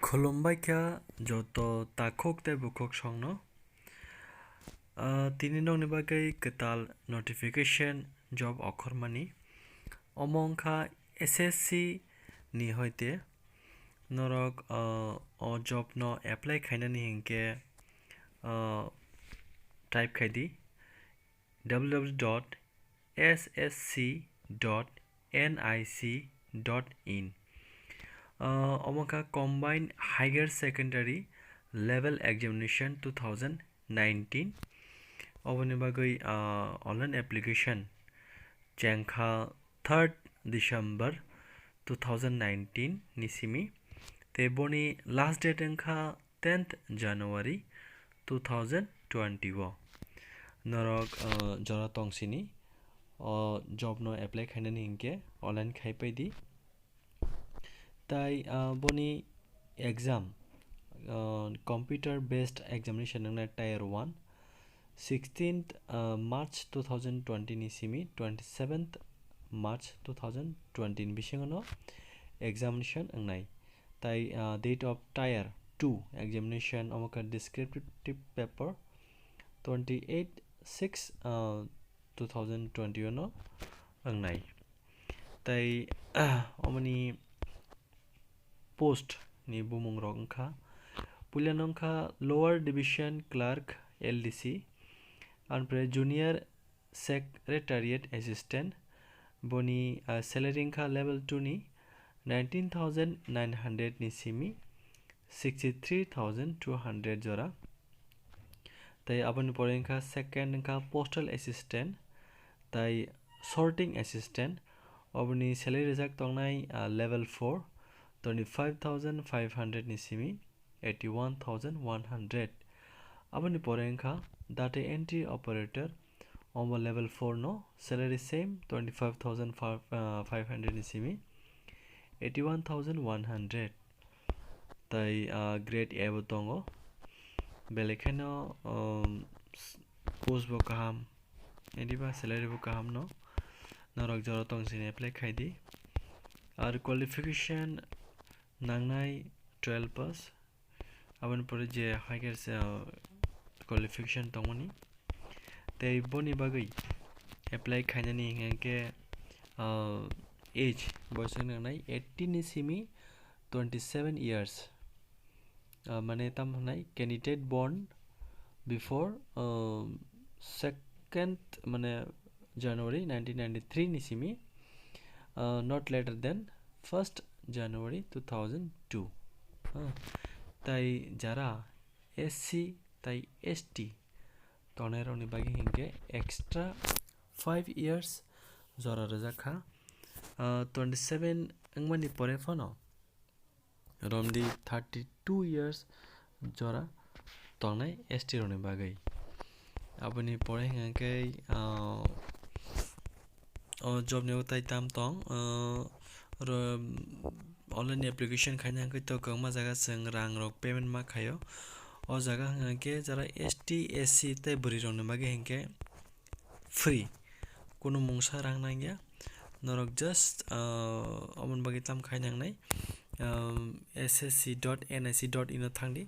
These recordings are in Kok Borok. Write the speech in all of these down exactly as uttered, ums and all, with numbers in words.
Khulumbai kha joto takhuk tei bukhuk songno. Ah, tini nokni bagwi kwtal notification job okhormani. Omo wngkha S S C ni hoite norok, ah, o job no apply khainani hinkhe, ah, type khai di, W W W dot S S C dot N I C dot in. Uh, omo kha Combined Higher Secondary Level Examination two thousand nineteen. Oboni bagwi, uh, online application chengkha third December two thousand nineteen ni simi. Tei boni last date wngkha tenth January two thousand twenty o. Norok, uh, jora tongsini o job no apply khainani hinkhe online khai pai di. Tai, uh, boni exam, uh, computer based examination wngnai tier one, sixteenth, uh, March two thousand twenty ni simi twenty-seventh March two thousand twenty ni bisingo no examination wngnai. Tai, uh, date of tier two examination omo khe descriptive paper twenty-eight six, uh, two thousand twenty o no wngnai. Tai, omoni post ni bumung rok wngkha, puila no wngkha Lower Division Clerk L D C, ampre Junior Secretariat Assistant, boni, ah, salary wngkha level two ni nineteen thousand nine hundred ni simi sixty three thousand two hundred jora. Tai aboni pore wngkha second wngkha Postal Assistant, tai Sorting Assistant, oboni salary rijak tongnai, ah, level four, twenty five thousand five hundred ni simi eighty one thousand one hundred. Aboni pore wngkha Data Entry Operator, omo level four no, salary same, twenty five thousand five hundred ni simi eighty one thousand one hundred. Tai, ah, grade A bo tongo. Belai kheno, um, s-, post bo kaham, ediba salary bo kaham no. Norok jora tong sini apply khai di. Ar qualification nangnai twelve pass. Aboni pore je higher se, uh, qualification tongmani. Tei boni bagwi apply khainani hinkhe, uh, age, boyos wngna nangnai eighteen ni simi twenty seven years. Uh, mane tamo hwnai candidate born before, uh, second, mane January nineteen ninety three ni simi, uh, not later than first January two thousand two. Uh, tai jara S C tai S T tongnai rokni bagwi hinkhe extra five years jora rijak kha. Uh, twenty seven wngmani pore phano romdi thirty two years jora tongnai S T rokni bagwi. Aboni pore hinkhe, uh, o job ni tai tam tong, uh, ro-, online application khaina hinkhe to kwbangma jaga chwng rang rok payment ma khaio. O jaga hinkhe jara S T, S C tei bwrwi rokni bagwi hinkhe free, kunu mungsa rang nangya. Norok just, uh, omoni bagwi tam khai nangnai, um, S S C dot N I C dot in o thangdi,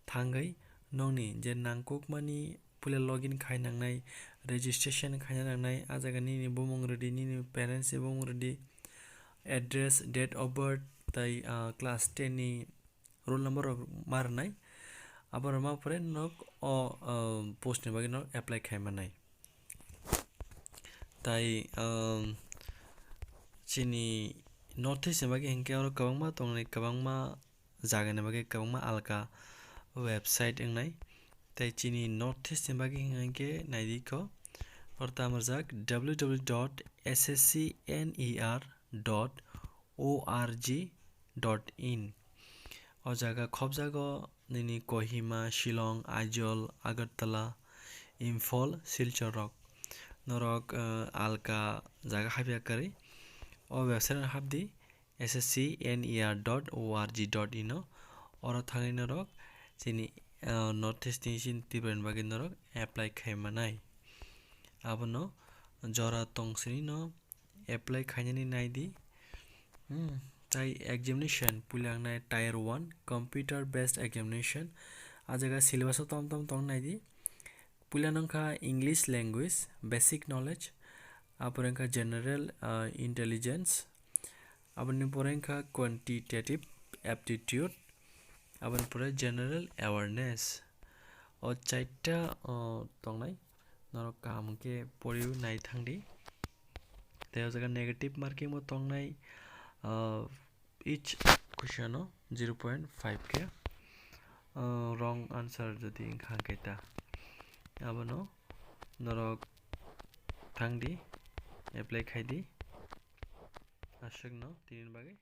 thangwi nokni je nangkukmani puila login khai nangnai, registration khaina nangnai, a jaga nini bumung rwdi, nini parents ni bumung rwdi, address, date of birth, tai, ah, class ten ni roll number rok ma rwnai. Abo rwma pore nok o, ah, post ni bagwi nok apply khai manai. Tai, ah, chini North East ni bagwi hinkhe oro kwbangma tongnai, kwbangma jagani bagwi kwbangma alka website wngnai. Tei chini North East ni bagwi hwnkhe naidi kho, oro tamo rijak W W W dot S S C N E R dot O R G dot in. O jaga khobjago nini Kohima, Shillong, Aizawl, Agartala, Imphal, Silchar rok. Norok, eh, alka jaga habya kwrwi. O website o habdi, S S C N E R dot O R G dot in o. Oro thangwi norok chini, ah, North East ni chini Tripura ni bagwi norok apply khai manai. Abono jora tong sini no apply khainani naidi. Hmm, Tai examination puila wngnai tier one computer based examination. A jaga syllabus o tom tom tong nai di. Puila nangkha English language basic knowledge, apore wngkha general, uh, intelligence, aboni pore wngkha quantitative aptitude, aboni pore general awareness. O chaita, uh, tongnai, norok kaham khe poriwi nai thangdi. Tei o jaga negative marking bo tongnai, uh, each question o zero point five khe, uh, wrong answer jodi wngkha khe ta. Abono norok thangdi, apply khaidi. Aswkno tini bagwi.